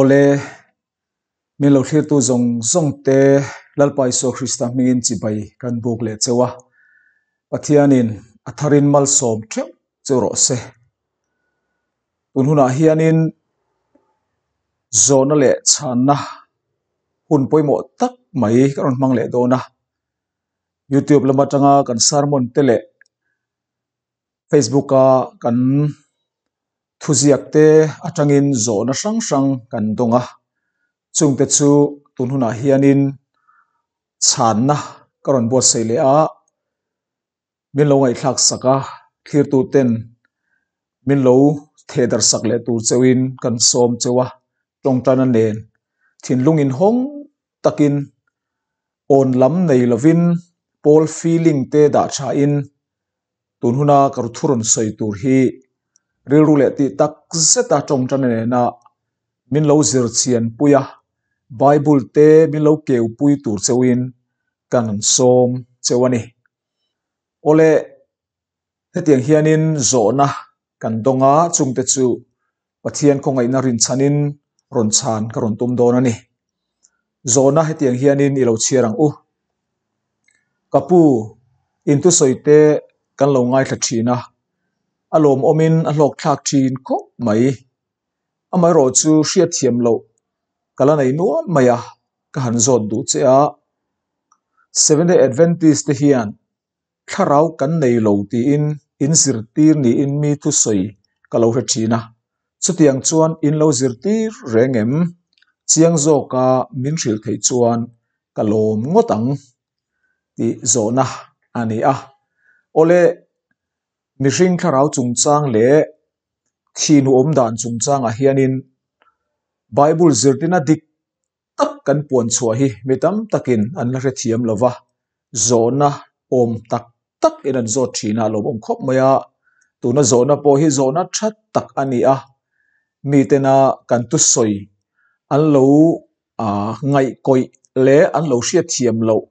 Awle, min lo thlirtu zawng zawng te Lalpa Isua Krista hmingin chibai kan buk leh cheu a, Pathianin a tharin malsawm theuh cheu rawh se. Tun hunah hianin zawhna leh chhanna hun pawimawh tak mai ka rawn hmang leh dawn a, YouTube lam atanga kan sermon te leh Facebook a kan thuziak te atangin zawhna hrang hrang kan dawng a, chungte chu tun hunah hianin chhanna ka rawn buatsaih leh a, min lo ngaihthlak sak a, thlirtu ten min lo theh darh sak leh tur chauhin kan sawm chauh a, tawngtana nen thinlung inhawng takin awn lam nei lovin pawl feeling te dah thain tun huna ka thu rawn sawi tur hi rilru leh tih tak zeta tawngtana nena min lo zir chian pui a, Bible te min lo keu pui tur chauhin kan sawm chauh a ni. Awle, hetiang hianin zawhna kan dawng a, chungte chu Pathian khawngaihna rinchhanin rawn chhan ka rawn tum dawn a ni. Zawhna hetiang hianin i lo chhiar ang u. Ka pu, in thusawi te kan lo ngaithla thin a, a lawmawmin a hlawkthlak thin khawp mai. Amaherawhchu hriatthiam loh ka la nei nual mai a, ka han zawt duh che a. Seventh-day Adventist te hian thlarau kan nei lo tiin in zirtir niin mi thusawi ka lo hre thin a, chutiang chuan in lo zirtir reng em? Chiang zawka min hrilh theih chuan ka lawm ngawt ang tih zawhna a ni a. Awle, mihring thlarau chungchang leh thihnu awmdan chungchangah hianin Bible zirtirna dik tak kan puan chhuah hi mi tam takin an la hrethiam lo va, zawhna awm tak tak in an zawt thin a, a lawmawm khawp mai a, tuna zawhna pawh hi zawhna tha tak a ni a, mitena kan thusawi an lo ah ngaihkawih leh an lo hriatthiam loh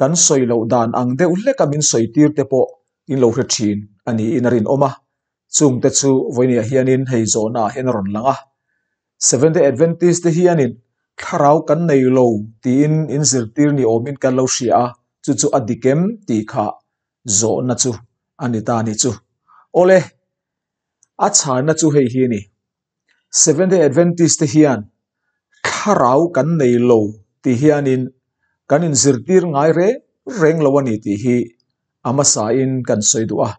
kan sawi loh dan ang deuh hleka min sawi tir te pawh in lo hre thin a niin a rinawm a, chungte chu vawinia hianin hei zawhna ah hian a rawn lang a. Seventh-day Adventist te hianin thlarau kan nei lo tiin in zirtir ni awmin kan lo hria a, chu chu a dik em tih kha zawhna chu a ni ta ni chu. Awle, a chhana chu hei hi a ni. Seventh-day Adventist te hian thlarau kan nei lo tih hianin kan inzirtir ngai reng reng lo a ni tih hi a hmasain kan sawi duh a.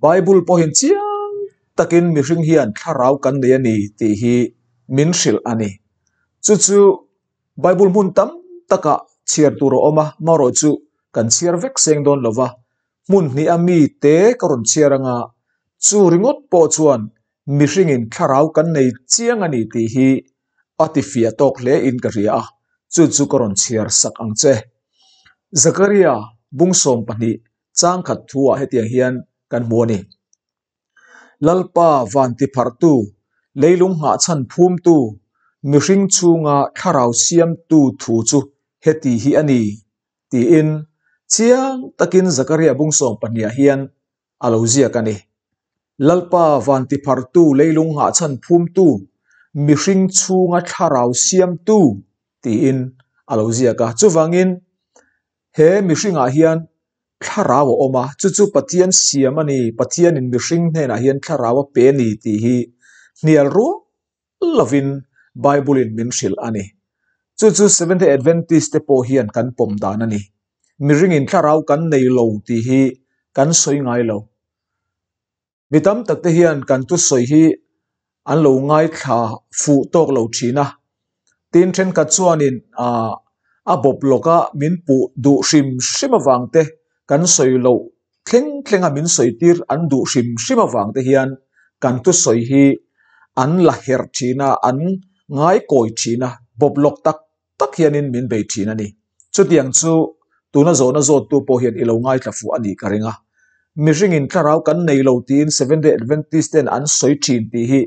Bible pawhin chiang takin mihring hian thlarau kan nei a ni tih hi min hrilh a ni. Chu chu Bible hmun tam takah chhiar tur a awm a, marawh chu kan chhiar vek seng dawn lo va, hmun hnih a mi te ka rawn chhiar anga chu ringawt pawh chuan mihringin thlarau kan nei chiang a ni tih hi a ti fiah tawk hle in ka hria a, chu chu ka rawn chhiar sak ang che. Zakaria bung 12 changkhat thuah hetiang hian kan hmu a ni. Lalpa van tipharhtu, leilung nghahchhan phumtu, mihring chhunga thlarau siamtu thu chu heti hi a ni, tiin chiang takin Zakaria bung 12 hian a lo ziak a ni. Lalpa van tipharhtu, leilung nghahchhan phumtu, mihring chhunga thlarau siamtu, tiin a lo ziak a. Chuvangin he mihringah hian thlarau a awm a, chu chu Pathian siam a ni, Pathianin mihring hnenah hian thlarau a pe a ni tih hi hnial rual lovin Bible-in min hrilh a ni. Chu chu Seventh-day Adventist te pawh hian kan pawm dan a ni. Mihringin thlarau kan nei lo tih hi kan sawi ngai lo. Mi tam tak te hian kan thusawi hi an lo ngaithla fuh tawk lo thin a, tin thenkhat chuanin ah a bawp lawka min puh duh hrim hrim avang te kan sawi loh thleng thleng a min sawi tir an duh hrim hrim avang te hian kan thusawi hi an la herh thin a, an ngaikawi thin a, bawp lawk tak tak hianin min bei thin a ni. Chutiang chu tuna zawhna zawttu pawh hian i lo ngaithla fuh a nih ka ring a. Mihringin thlarau kan nei lo tiin Seventh-day Adventist ten an sawi thin tih hi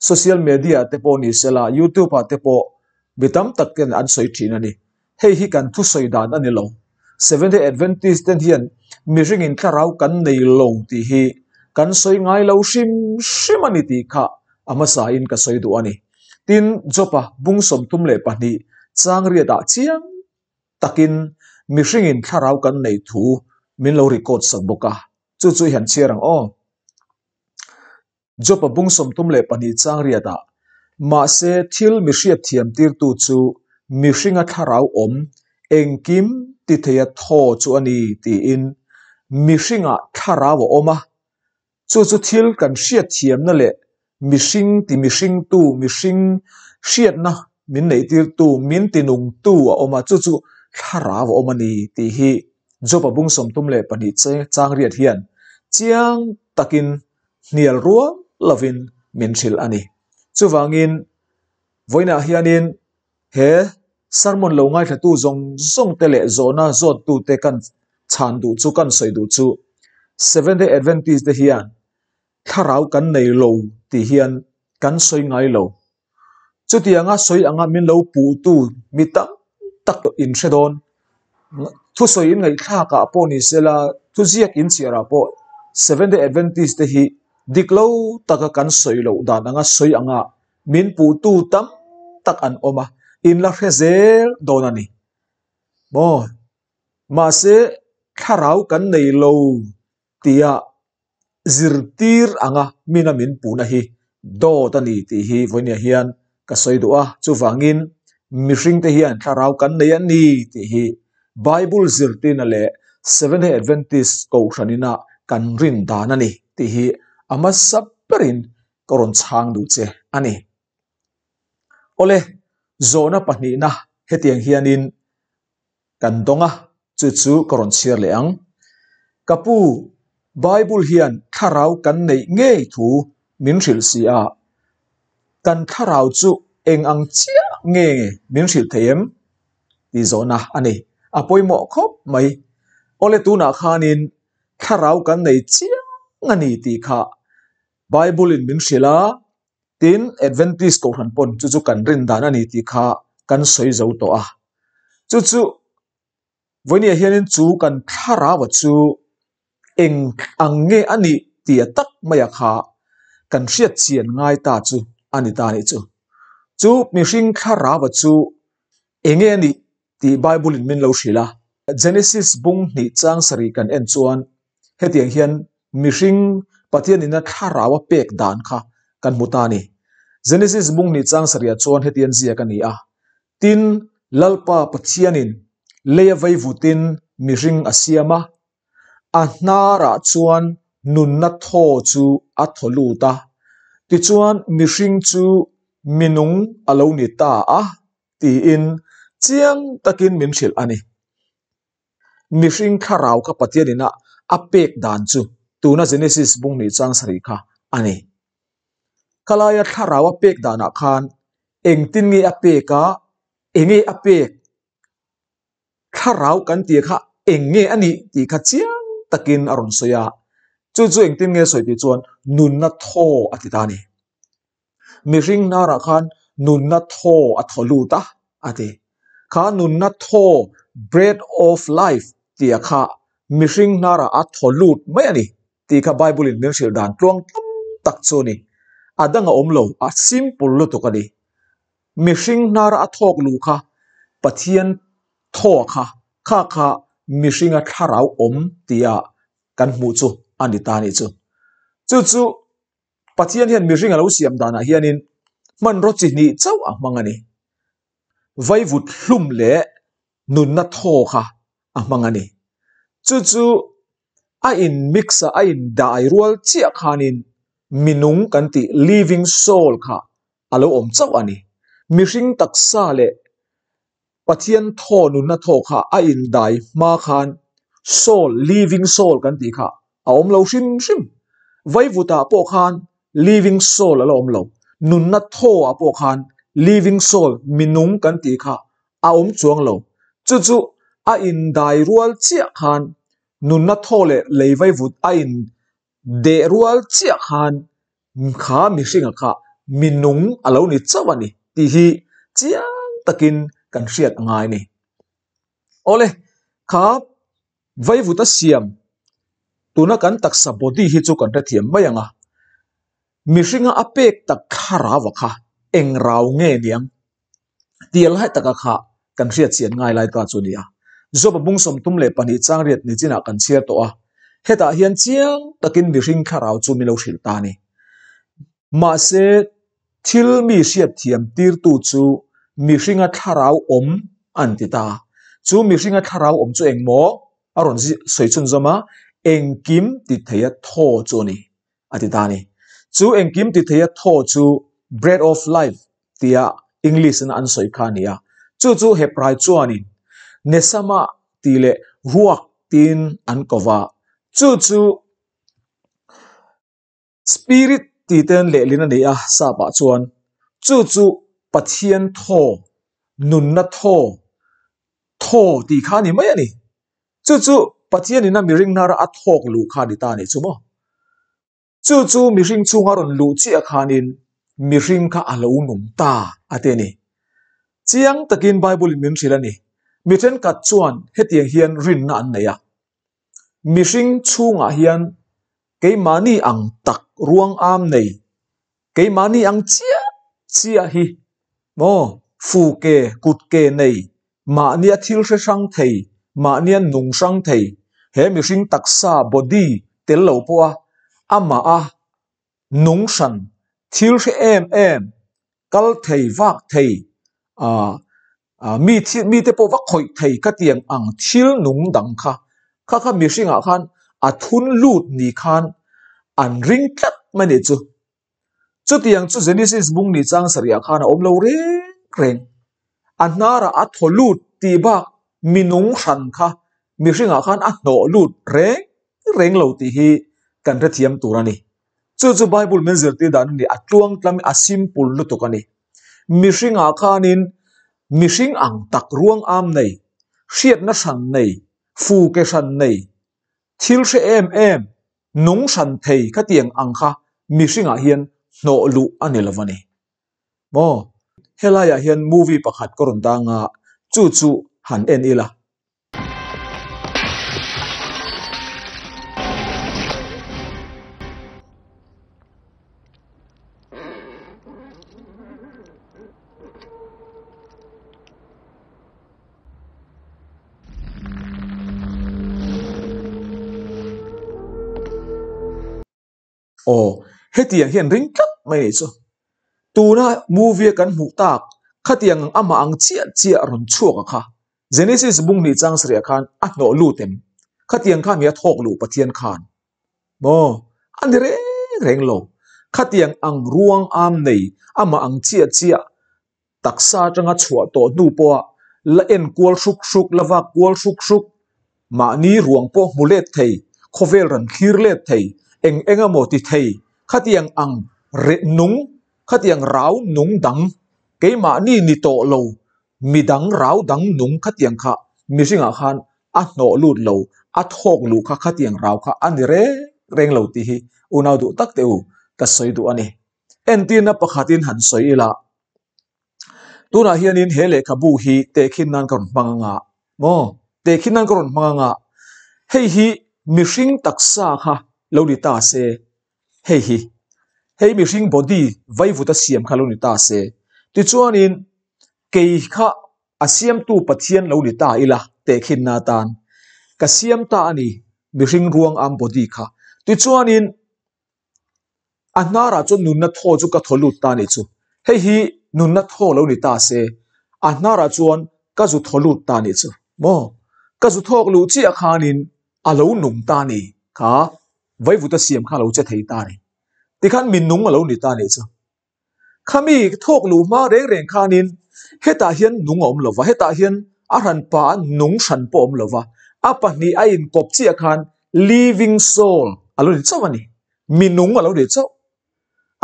social media te pawh ni sela, YouTube ah te pawh mi tam tak ten an sawi thin a ni. Hei hi kan thusawi dan a ni lo. Seventh-day Adventist ten hian mihringin thlarau kan nei lo tih hi kan sawi ngai lo hrim hrim a ni tih kha a hmasain ka sawi duh a ni. Tin, Job-a bung 32 chang riatah chiang takin mihringin thlarau kan neih thu min lo record sak bawk a, chu chu i han chhiar ang aw. Job-a bung 32 chang riatah, Mahse, thil mi hriat thiam tirtu chu mihringa thlarau awm engkim ti theia thaw chu a ni tiin mihringah thlarau a awm a, Chu chu thil kan hriatthiamna leh mihring ti mihringtu, mihring hriatna min neihtirtu, min tinungtu a awm a, chu chu thlarau a awm a ni tih hi Job-a bung 32 chang riat hian chiang takin hnial rual lovin min hrilh a ni. Chuvangin vawiinah hianin He sermon lo ngaithlatu zawng zawng te leh zawhna zawttu te kan chhan duh chu, kan sawi duh chu Seventh Day Adventist te hian thlarau kan nei lo tih hian kan sawi ngai lo. Chutianga sawi anga min lo puhtu mi tam tak in hre dawn. Thusawi in ngaihthlak ah pawh ni sela, thuziak in chhiar ah pawh Seventh Day Adventist te hi dik lo taka kan sawi loh dan anga sawi anga Min puhtu tam tak an awm a, in la hre zel dawn a ni. Maw? Mahse, thlarau kan nei lo tia zirtir anga mina min puhna hi dawt a ni tih hi vawinia hian ka sawi duh a. Chuvangin, mihringte hian thlarau kan nei a ni tih hi Bible zirtirna leh Seventh-day Adventist kohhranina kan rin dan a ni tih hi a hmasa berin ka rawn chhang duh che a ni. Awle, zawhna pahnihna hetiang hianin kan dawng a, chu chu ka rawn chhiar leh ang. Ka pu, Bible hian thlarau kan neih ngei thu min hrilh si a, kan thlarau chu eng ang chiah nge min hrilh thei em? tih zawhna a ni. A pawimawh khawp mai. Awle, tunah khanin thlarau kan nei chiang a ni tih kha Bible in min hrilh a, tin Adventist kohhran pawn chu chu kan rin dan a ni tih kha kan sawi zo tawh a. Chu chu vawinia hianin chu kan thlarau chu eng ang nge a nih tih a tak mai a kha kan hriat chian ngai ta chu a ni ta nih chu. Chu mihring thlarau chu eng nge a nih tih Bible in min lo hrilh a. Genesis bung hnih chang sarih kan en chuan hetiang hian mihring Pathian ina thlarau a pek dan kha kan hmu ta a ni. Genesis bung hnih chang sarih ah chuan hetian ziak a ni a, Tin, Lalpa Pathianin lei a veivutin mihring a siam a, a hnarah chuan nunna thaw chu a thaw lut a, tichuan mihring chu minung a lo ni ta a, tiin chiang takin min hrilh a ni. Mihring thlarau kha Pathian ina a pek dan chu tuna Genesis bung nih chang sarih kha a ni. Khalaia thlarau a pek danah khan engtin nge a pek a, enge a pek, thlarau kan tih kha eng nge a nih tih kha chiang takin a rawn sawi a. Chu chu engtin nge sawi tih chuan nunna thaw a ti ta a ni. Mihring hnarah khan nunna thaw a thaw lut a, a ti. Kha nunna thaw, breath of life, tih a kha mihring hnarah a thaw lut mai a ni tih kha Bible in min hrilh dan tluang tam tak chu a ni. A dang a awm lo, a simple lutuk a ni. Mihring hnara a thawk luh kha Pathian thaw a kha, kha kha mihringa thlarau awm tia kan hmuh chu a ni ta a nih chu. Chu chu Pathian hian mihring a lo siam danah hianin hmanraw chi hnih chauh a hmang a ni. Vaivut hlum leh nunna thaw kha a hmang a ni. Chu chu a in mix a, a in dai rual chiah khanin minung kan tih living soul kha a lo awm chauh a ni. Mihring taksa leh Pathian thaw nunna thaw kha a indai hma khan soul, living soul kan tih kha a awm lo hrim hrim. Vaivutah pawh khan living soul a la awm lo. Nunna thawah pawh khan living soul, minung kan tih kha a awm chuang lo. Chu chu a indai rual chiah khan nunna thaw leh lei vaivut a in deh rual chiah khan kha mihringa kha minung a lo ni chauh a ni tih hi chiang takin kan hriat a ngai a ni. Awle, kha vaivuta siam tuna kan taksa body hi chu kan hrethiam mai ang a, mihringa a pek tak thlarau a kha. Eng rau nge niang? Tia lai taka kha kan hriat chian ngai lai ta chu a ni a. Job a bung 32 chang riat ni chinah kan chhiar tawh a, hetah hian chiang takin mihring thlarau chu min lo hrilh ta a ni. Mahse, thil mi hriat thiam tirtu chu mihringa thlarau awm an ti ta. Chu mihringa thlarau awm chu eng maw? A rawn sawi chhunzawm a, engkim ti theia thaw chu a ni. a ti ta a ni. Chu engkim ti theia thaw chu breath of life tia English in an sawi kha a ni a. Chu chu Hebrai chuanin Nesama tih leh Ruach tiin an ko va. Chu chu Spirit tih ten lehlin a ni a sap ah chuan. Chu chu Pathian thaw, nunna thaw, thaw tih kha a ni mai a ni. Chu chu Pathian in a mihring hnara a thawk luh kha a ni ta a nih chu maw? Chu chu mihring chhunga rawn luh chiah khanin mihring kha a lo nung ta a ti a ni. Chiang takin Bible in min hrilh a ni. Mi thenkhat chuan hetiang hian rinna an nei a. Mihring chhungah hian keimahni ang tak ruang am nei, keimahni ang chiah chiah hi maw fu ke kut ke nei Mahnia thil hre hrang thei, mahnia nung hrang thei, he mihring taksa, body, tel lo pawha amah a nung hran, thil hre em em, kal thei, vak thei, ah mi thil mite pawh va khawih thei ka tiang ang thil nung dang kha, kha kha mihringah khan a thun lut ni khan an ring tlat mai nih chu. Chutiang chu Genesis bung ni chang sarihah khan a awm lo reng reng. A hnarah a thaw lut tih bak minung hran kha mihringah khan a hnawh lut reng reng lo tih hi kan hrethiam tur a ni. Chu chu Bible min zirtir dan a ni, a tluang tlam a simple lutuk a ni. Mihringah khanin mihring ang tak ruang am nei, hriatna hran nei, fu ke hran nei, thil hre em em, Nung hran thei khatiang ang kha mihringah hian hnawh luh a ni lo a ni. Maw? Helaiah hian movie pakhat ka rawn dang a, chu chu han en ila. Aw, hetiang hian ring tlat mai nih chu. Tuna movie a kan hmuh tak, khatiang ang amah ang chiah chiah rawn chhuak a kha. Genesis bung hnih chang sarih ah khan a hnawh lut em? Khatiang khan mi a thawk luh Pathian khan. Maw? A ni reng reng lo. Khatiang ang ruang am nei, amah ang chiah chiah Taksa atanga chhuah tawh hnu pawha la en kual hruk hruk, la vak kual hruk hruk, mahni ruang pawh hmu let thei, khawvel rawn thlir let thei, eng eng emaw ti thei, khatiang ang reh nung, khatiang rau nung dang, keimahni ni tawh lo, midang rau dang nung khatiang kha mihringah khan a hnawh lut lo, a thawk luh kha khatiang rau kha a ni reng reng lo tih hi unau duh tak teh u ka sawi duh a ni. Entirna pakhatin han sawi ila, tunah hianin he lehkhabu hi tehkhin nan ka rawn hmang anga maw? Tehkhin nan ka rawn hmang anga hei hi mihring taksa kha lo ni ta se, hei hi hei mihring body vaivuta siam kha lo ni ta se, tichuanin kei kha a siamtu Pathian lo ni ta ila tehkhin na atan ka siam ta a ni mihring ruang am body kha, tichuanin A hnarah chuan nunna thaw chu ka thaw lut ta a nih chu. Hei hi nunna thaw lo ni ta se, a hnarah chuan ka zu thaw lut ta a nih chu. Maw? Ka zu thawk luh chiah khanin a lo nung ta a ni. Kha vaivuta siam kha a lo che thei ta a ni. Tikhan mi nung a lo ni ta a nih chu. Khami thawk luh hma reng reng khanin hetah hian nung a awm lo va, hetah hian a hranpa a nung hran pawh a awm lo va, a pahnih a inkawp chiah khan living soul a lo ni chauh a ni, mi nung a lo ni chauh.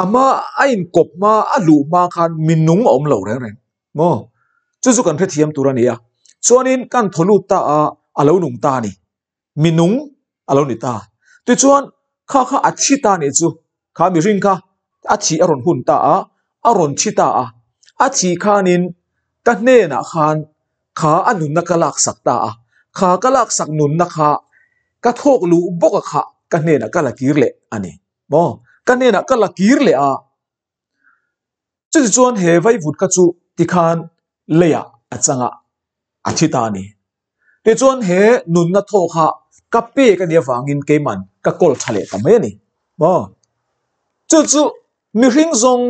A hma a inkawp hma a luh hma khan mi nung a awm lo reng reng maw? Chu chu kan hrethiam tur a ni a, chuanin kan thaw lut ta a, a lo nung ta a ni. Mi nung a lo ni ta. Tichuan, kha kha a thi ta nih chu, kha mihring kha a thih a rawn hun ta a, a rawn thi ta a. A thih khanin ka hnenah khan kha a nunna ka laksak ta a, kha ka laksak nunna kha ka thawk luh bawk a kha ka hnenah ka la kir leh a ni. Maw? Ka hnenah ka la kir leh a. Chutichuan he vaivut kha chu tikhan leiah a chang a, a thi ta a ni. Tichuan he nunna thaw kha ka pek a nih avangin keiman ka kawl tha leh ta mai a ni. Maw? Chu chu mihring zawng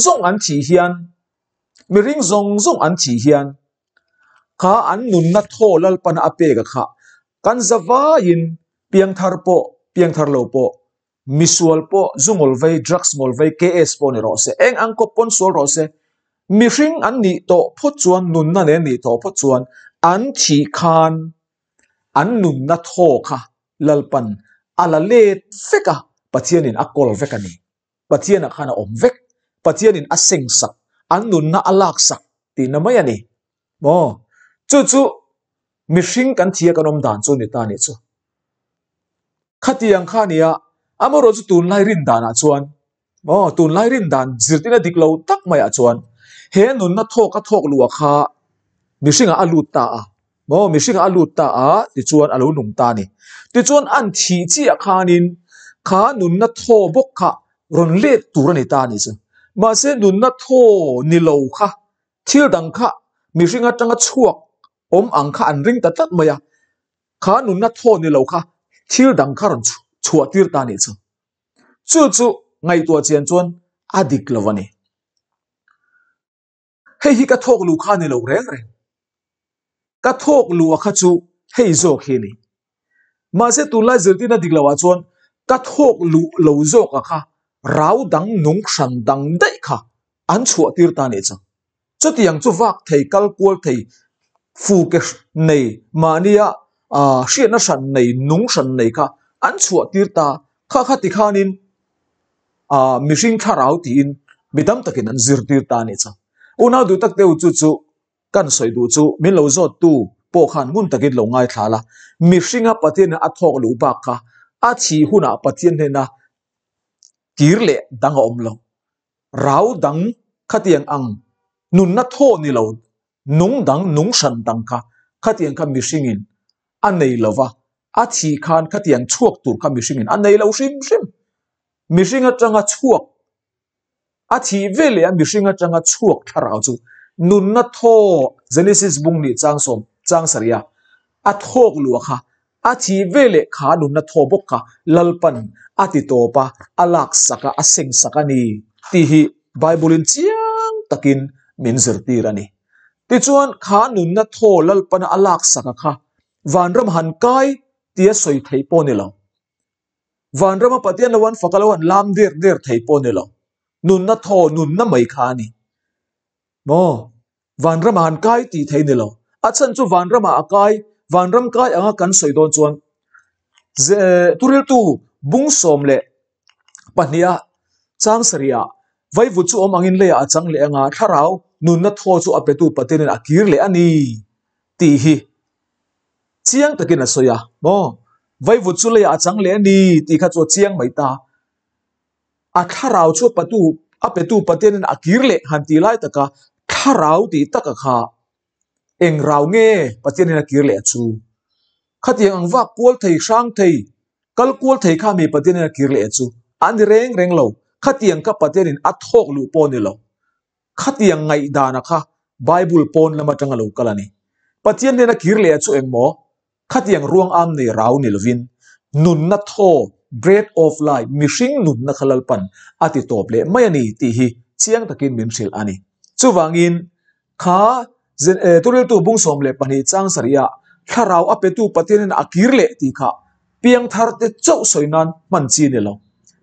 zawng an thih hian, mihring zawng zawng an thih hian kha an nunna thaw Lalpana a pek a kha kan zavaiin piangthar pawh, piangthar lo pawh Misual pawh zu ngawl vei, drugs ngawl vei, KS pawh ni rawh se, eng ang kawp pawn sual rawh se, mihring an nih tawh phawt chuan, nunna nen nih tawh phawt chuan an thih khan an nunna thaw kha Lalpan a la let vek a, Pathianin a kawl vek a ni. Pathianah khan a awm vek, Pathianin a seng sak, an nunna a lak sak tihna mai a ni. Maw? Chu chu mihring kan thih a kan awm dan chu ni ta nih chu. Khatiang kha nia, amaherawh chu tunlai rin danah chuan, aw tunlai rin dan zirtirna dik lo tak maiah chuan he nunna thawk a thawk luh a kha mihringah a lut ta a, maw mihringah a lut ta a tichuan a lo nung ta a ni. Tichuan an thih chiah khanin kha nunna thaw bawk kha rawn let tur a ni ta a nih chu. Mahse nunna thaw ni lo kha thil dang kha mihring atanga chhuak awm ang kha an ring ta tlat mai a. Kha nunna thaw ni lo kha thil dang kha rawn chhuah tir ta nih chu. Chu chu ngaihtuah chian chuan a dik lo a ni. Hei hi ka thawk luh kha ni lo reng reng. Ka thawk luh a kha chu hei zawk hi a ni. Mahse tunlai zirtirna dik loah chuan ka thawk luh lo zawk a kha rau dang nung hran dang daih kha an chhuah tir ta nih chu. Chutiang chu vak thei, kal kual thei, fuke nei, mahnia hriatna hran nei, nung hran nei kha an chhuah tir ta. Kha kha ti khanin mihring thlarau tiin mi tam takin an zir tir ta a nih chu. Unau duh tak deuh chu chu kan sawi duh chu min lo zawt tu pawh khan ngun takin lo ngaithla la. Mihringa Pathianin a thawk luh bak kha a thih hunah Pathian hnena kir leh dang a awm lo. Rau dang khatiang ang nunna thaw ni lo, nung dang, nung hran dang kha khatiang kha mihringin a nei lo va, a thih khan khatiang chhuak tur kha mihringin a nei lo hrim hrim. Mihring atanga chhuak, a thih ve leh a mihring atanga chhuak thlarau chu nunna thaw Genesis bung nih chang sawm chang sarih a, a thawk luah kha A thih ve leh kha nunna thaw bawk kha Lalpan a ti tawp a, a lak sak a, a seng sak a ni tih hi Bible-in chiang takin min zirtir a ni. Tichuan, kha nunna thaw Lalpana a lak sak a kha vanram han kai tia sawi theih pawh ni lo. Vanrama Pathian lo an fak a lo han lam der der thei pawh ni lo. Nunna thaw nunna mai kha a ni. Maw? Vanramah an kai tih thei ni lo. A chhan chu vanramah a kai, vanram kai anga kan sawi dawn chuan thuriltu bung sawm leh pahniha chang sarihah vaivut chu awm angin leiah a chang leh anga thlarau nunna thaw chu a petu Pathianin a kir leh a ni tih hi chiang takin a sawi a. Maw? Vaivut chu leiah a chang leh a ni tih kha chu a chiang mai ta. A thlarau chu a patu a petu Pathianin a kir leh han tih lai taka thlarau tih taka kha eng rau nge Pathianin a kir leh chu? Khatiang ang vak kual thei hrang thei kal kual thei kha mi Pathianin a kir leh chu a ni reng reng lo. Khatiang kha Pathianin a thawk luh pawh a ni lo. Khatiang ngaihdana kha Bible pawn lam atanga lo kal a ni. Pathian hnena kir leh chu eng maw? Khatiang ruang am nei rau ni lovin nunna thaw, breath of life, mihring nunna kha Lalpan a ti tawp leh mai a ni tih hi chiang takin min hrilh a ni. Chuvangin kha Thuriltu bung 12 chang sarihah thlarau a petu Pathianin a kir leh tih kha piangthar te chauh sawi nan hman chi ni lo.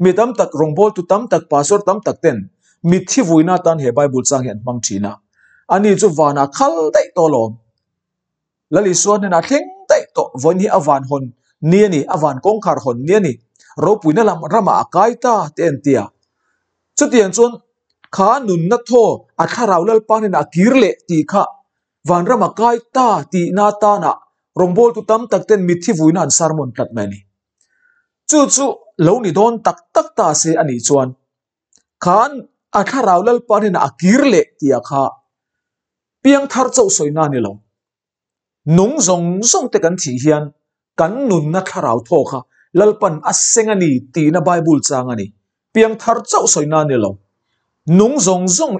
Mi tam tak, rawngbawltu tam tak, pastor tam tak ten mitthi vuina atan he Bible chang hi an hmang thin a. Ani chu vanah khal daih tawh alawm. Lal Isua hnenah thleng daih tawh vawiin hi a van hawn ni a ni, a van kawngkhar hawn ni a ni, ropuina lam ramah a kai ta tih a inti a. Chutiang chuan kha nunna thaw a thlarau Lalpa hnenah a kir leh tih kha vanram a kai ta tihna atana rawngbawltu tam tak ten mitthi vuina an sermon tlat mai a ni. Chu chu lo ni dawn tak tak ta se a nih chuan khan a thlarau Lalpa hnenah a kir leh tih a kha piangthar chauh sawina a ni lo. Nung zawng zawng te kan thih hian kan nunna thlarau thaw kha Lalpan a seng a ni tihna Bible chang a ni. Piangthar chauh sawina a ni lo. Nung zawng zawng.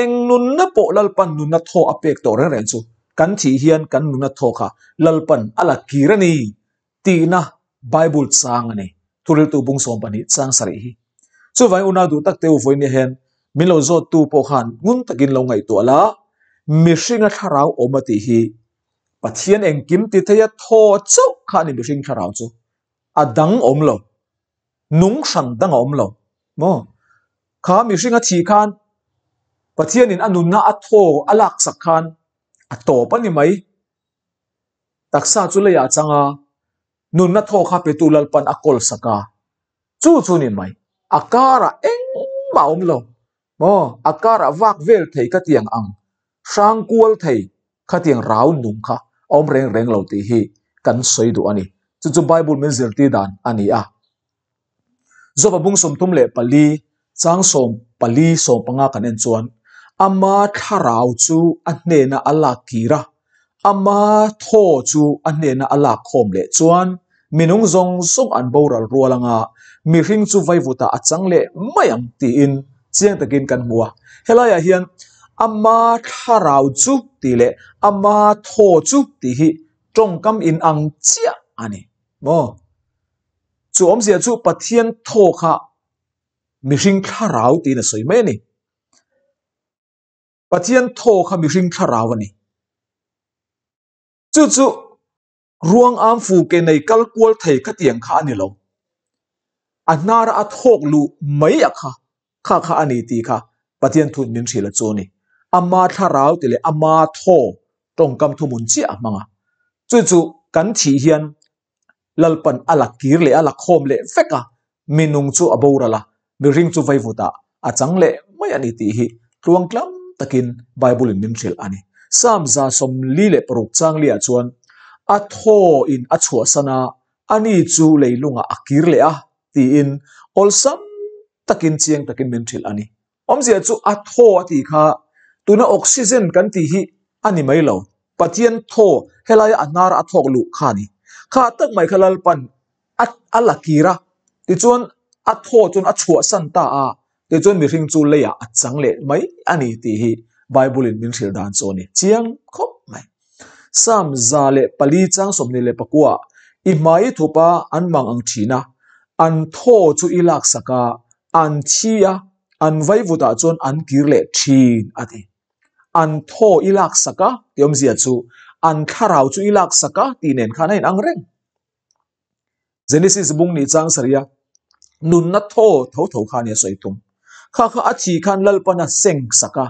Eng nunna pawh Lalpan nunna thaw a pek tawh reng reng chu kan thih hian kan nunna thaw kha Lalpan a la kir a ni tihna Bible chang a ni. Thuriltu bung 12 chang sarih hi. Chuvangin unau duh tak te u vawinia hian min lo zawttu pawh khan ngun takin lo ngaihtuah la, mihringa thlarau awm a tih hi Pathian engkim ti theia thaw chauh kha a ni mihring thlarau chu. A dang awm lo. Nung hran dang a awm lo. Maw? Kha mihringa thih khan Pathianin a nunna a thaw a laksak khan a tawp a ni mai. Taksa chu leiah a chang a, nunna thaw kha petu Lalpan a kawl sak a. Chu chu ni mai. A karah engmah a awm lo. Maw? A karah vak vel thei ka tiang ang. Hrang kual thei khatiang rau nung kha a awm reng reng lo tih hi kan sawi duh a ni. Chu chu Bible min zirtir dan a ni a. Joba bung 34 chang 14 15 kan en chuan ama thlarau chu a hnena a lak kir a, ama thaw chu a hnena a lak khawm leh chuan minung zawng zawng an boral rual anga mihring chu vaivutah a chang leh mai ang tiin chiang takin kan hmu a. Helaiah hian ama thlarau chu tih leh ama thaw chu tih hi tawngkam inang chiah a ni maw? Chu awmzia chu Pathian thaw kha mihring thlarau tiin a sawi mai a ni. Pathian thaw kha mihring thlarau a ni. Chu chu ruang am fu ke nei kal kual thei khatiang kha a ni lo. A hnara a thawk luh mai a kha, kha kha a ni tih kha Pathian thun min hrilh a chu a ni. Ama thlarau ti leh ama thaw tawngkam thuhmun chiah a hmang a. Chu chu kan thih hian Lalpan a la kir leh a la khawm leh vek a, minung chu a boral a, mihring chu vaivutah a chang leh mai a ni tih hi tluang tlam takin Bible-in min hrilh a ni. Psalm 46 chang liah chuan a thawin a chhuahsan a, ani chu leilungah a kir leh a tiin awlsam takin chiang takin min hrilh a ni. Awmzia chu a thaw a tih kha tuna oxygen kan tih hi a ni mai lo. Pathian thaw helaia a hnara a thawk luh kha a ni. Kha tak mai kha Lalpan a a la kir a, tichuan a thaw chuan a chhuahsan ta a, tichuan mihring chu leiah a chang leh mai a ni tih hi Bible in min hrilh dan chu a ni chiang khawp mai. Psalm 104 29 i hmai i thup a an mang ang thin a, an thaw chu i laksak a, an thi a, an vaivutah chuan an kir leh thin a ti. An thaw i laksak a tih awmzia chu an thlarau chu i laksak a tih nen khan a inang reng. Genesis bung nih chang saria nunna thaw tho tho kha nia sawi tum. Kha kha a thi khan Lalpan a seng sak a.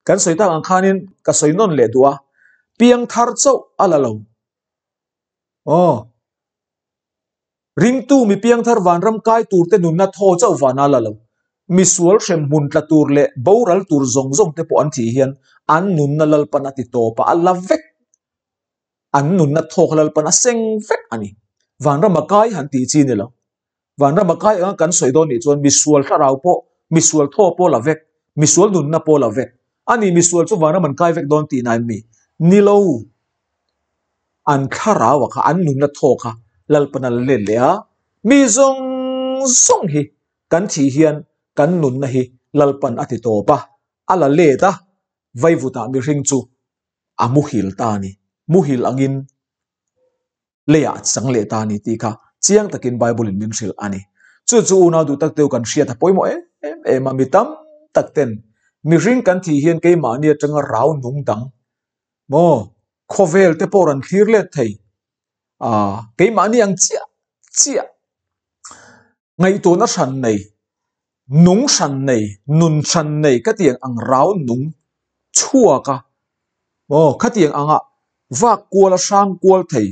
Kan sawi tak ang khanin ka sawi nawn leh duh a, piang thar chauh a la lo. Aw. Ringtu mi piang thar vanram kai tur te nunna thaw chauh van a la lo. Misual hrem hmun tla tur leh boral tur zawng zawng te pawh an thih hian an nunna Lalpan a ti tawp a, a la vek. An nunna thaw kha Lalpan a seng vek a ni. Vanrama kai han tih chi ni lo. Vanrama kai anga kan sawi dawn nih chuan misual thlarau pawh, misual thaw pawh la vek, misual nunna pawh la vek. A ni, misual chu vanram an kai vek dawn tihna em mi? Ni lo. An thlarau a kha, an nunna thaw kha Lalpan a la let leh a. Mi zawng zawng hi kan thih hian kan nunna hi Lalpan a ti tawp a, a la let a, vaivutah mihring chu a muhil ta a ni. Muhil angin leiah a chang leh ta a ni tih kha chiang takin Bible in min hrilh a ni. Chu chu unau duh tak teu kan hriat a pawimawh em em em a, mi tam tak ten mihring kan thih hian keimahni atanga rau nung dang maw khawvel te pawh rawn thlir let thei ah keimahni ang chiah chiah ngaihtuahna hran nei nung hran nei nun hran nei ka tiang ang rau nung chhuak a aw khatiang anga vak kual a hrang kual thei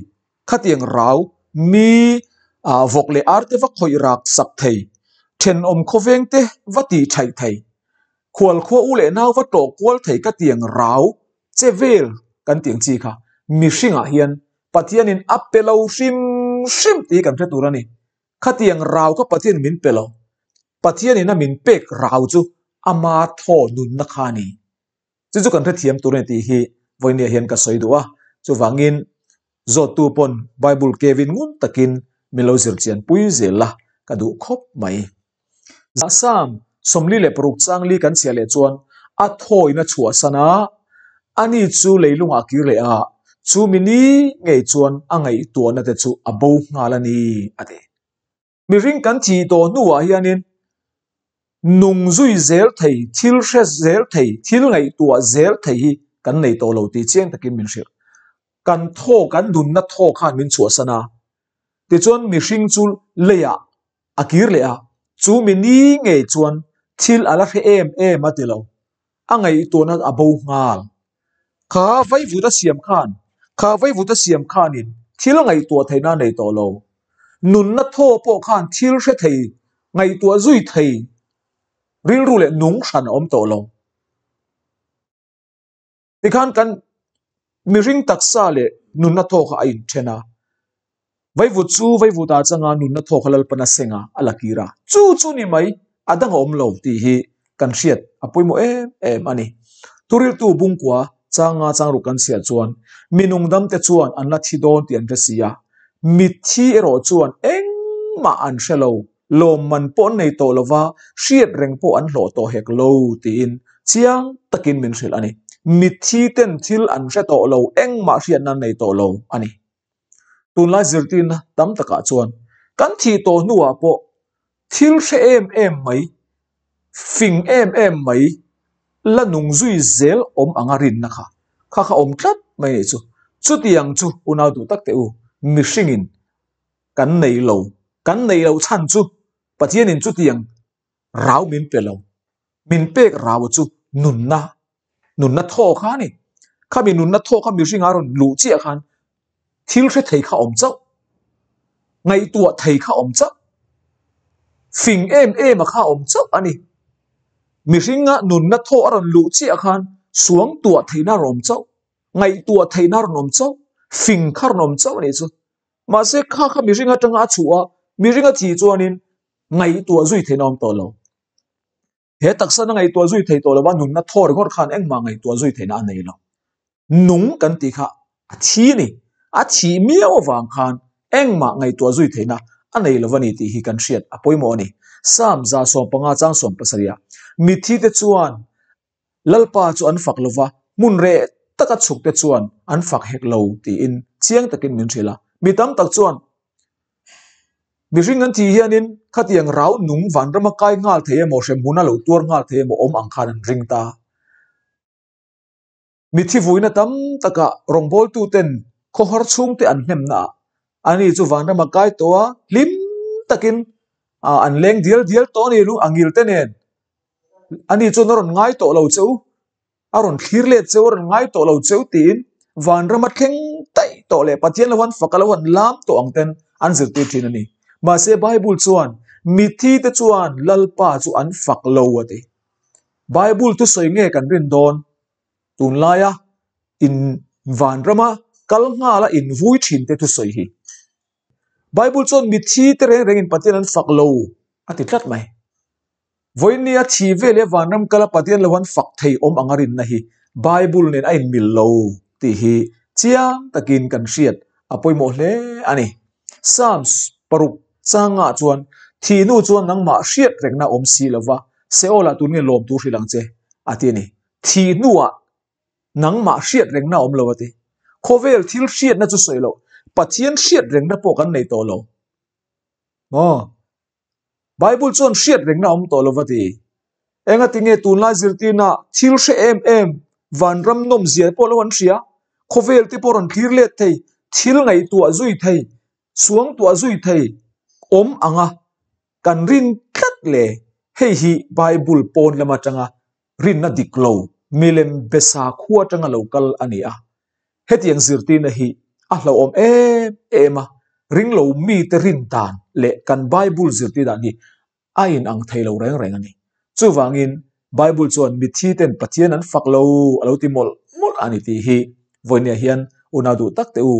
khatiang rau mi ah vawk leh ar te va khawih rak sak thei thenawm khawveng te va tih thaih thei khual khua u leh nau va tlawh kual thei ka tiang rau che vel kan tiang chi kha mihringah hian Pathianin a pe lo hrim hrim tih kan hre tur a ni. Khatiang rau kha Pathian min pe lo. Pathianin a min pek rau chu ama thaw nunna kha a ni. Chu chu kan hrethiam tur a ni tih hi vawinia hian ka sawi duh a. Chuvangin zawttu pawn Bible kevin ngun takin min lo zir chian pui zel la ka duh khawp mai. Psalm 46 chang li kan chhiah leh chuan. A thawina chhuahsan a, ani chu leilungah a kir leh a, chumi ni ngei chuan a ngaihtuahna te chu a bo nghal a ni, a ti. Mihring kan thih tawh hnuah hianin nung zui zel thei, thil hre zel thei, thil ngaihtuah zel thei hi kan nei tawh lo tih chiang takin min hrilh. Kan thaw, kan nunna thaw khan min chhuahsan a, tichuan mihring chu leiah a kir leh a, chumi ni ngei chuan thil a la hre em em a ti lo, a ngaihtuahna a bo nghal. Kha vaivut a siam khan, kha vaivut a siam khanin thil ngaihtuah theihna a nei tawh lo. Nunna thaw pawh khan thil hre thei, ngaihtuah zui thei rilru leh nung hran a awm tawh lo. Tikhan kan mihring taksa leh nunna thaw kha a inthen a, vaivut chu vaivut ah changa nunna thaw kha Lalpan a seng a, a la kir a, chu chu ni mai a dang a awm lo tih hi kan hriat a pawimawh em em a ni. Thuriltu bungkua changa changruk kan chhiah chuan mi nungdam te chuan an la thi dawn tih an hre si a, mitthi erawh chuan engmah an hre lo lawmman pawh an nei tawh lova, hriat reng pawh an hlawh tawh hek lo tiin chiang takin min hrilh a ni. Mitthi ten thil an hre tawh lo, engmah hriatna an nei tawh lo a ni. Tunlai zirtirna tam takah chuan kan thih tawh hnuah pawh thil hre em em mai, fing em em mai la nung zui zel awm anga rinna kha kha kha awm tlat mai nih chu. Chutiang chu unau duh tak teh u, mihringin kan nei lo, kan nei loh chhan chu Pathianin chutiang rau min pe lo, min pek rau chu nunna, nunna thaw kha a ni. Khami nunna thaw kha mihringa rawn luh chiah khan thil hre thei kha awm chauh, ngaihtuah thei kha awm chauh, fing em em a kha awm chauh a ni. Mihringa nunna thaw a rawn luh chiah khan suangtuah theihna a rawn awm chauh, ngaihtuah theihna a rawn awm chauh, fing kha rawn awm chauh a nih chu. Mahse kha kha mihring atanga a chhuah a, mihring a thih chuanin ngaihtuah zui theihna a awm tawh lo. He taksa na ngaihtuah zui thei tawh lova nunna thaw ringawt khan engmah ngaihtuah zui theihna a nei lo. Nung kan tih kha a thi a ni. A thih miau avang khan engmah ngaihtuah zui theihna a nei lo a ni tih hi kan hriat a pawimawh a ni. Psalm 115 chang 17 ah mitthi te chuan Lalpa chu an fak lova, hmun reh taka chhukte chuan an fak hek lo tiin chiang takin min hrilh a. Mi tam tak chuan mihring an thih hianin khatiang rau nung vanrama kai nghal thei emaw, hremhmun a lo tuar nghal thei emaw awm ang khan an ring ta. Mithi vuina tam takah rawngbawltuten khawhar chhungte an hnemnaah ani chu vanrama kai tawh a, hlim takin an leng dial dial tawh a ni lu, a ngil te nen. Ani chuan a rawn ngai tawh lo che u, a rawn thlir let che u, a rawn ngai tawh lo che u tiin vanrama thleng daih tawh leh Pathian lo han fak a lo han lam tawh ang ten an zirtir thin a ni. Mahse Bible chuan mithi te chuan Lalpa chu an fak lo a ti. Bible thusawi nge kan rin dawn? Tunlaia in vanrama kal nghala invui thin te thusawi hi. Bible chuan mithi te reng rengin Pathian an fak lo a ti tlat mai. Vawinia thi ve leh vanram kala Pathian lo han fak thei awm anga rinna hi Bible nen a inmil lo tih hi chiang takin kan hriat a pawimawh hle a ni. Psalms paruk changah chuan thihnu chuan nangmah hriat rengna awm si lova Seol-ah tun nge lawm tur hrilh ang che a ti a ni. Thihnuah nangmah hriat rengna awm lo a ti. Khawvel thil hriatna chu sawi loh Pathian hriat rengna pawh kan nei tawh lo. Maw? Bible chuan hriat rengna awm tawh lo va ti. Engati nge tunlai zirtirna thil hre em em vanram nawm zia pawh lo an hria, khawvel te pawh rawn thlir let thei, thil ngaihtuah zui thei, suangtuah zui thei awm anga kan rin tlat le hei hi Bible pawn lam atanga rinna dik lo milem be sakhua atanga lo kal a ni a. Hetiang zirtirna hi a hlauhawm em em a, ringlo mite rin dan leh kan Bible zirtir dan hi a inang thei lo reng reng a ni. Chuvangin Bible chuan mithi ten Pathian an fak lo a lo ti mawlh mawlh a ni tih hi vawinia hian unau duh tak teh u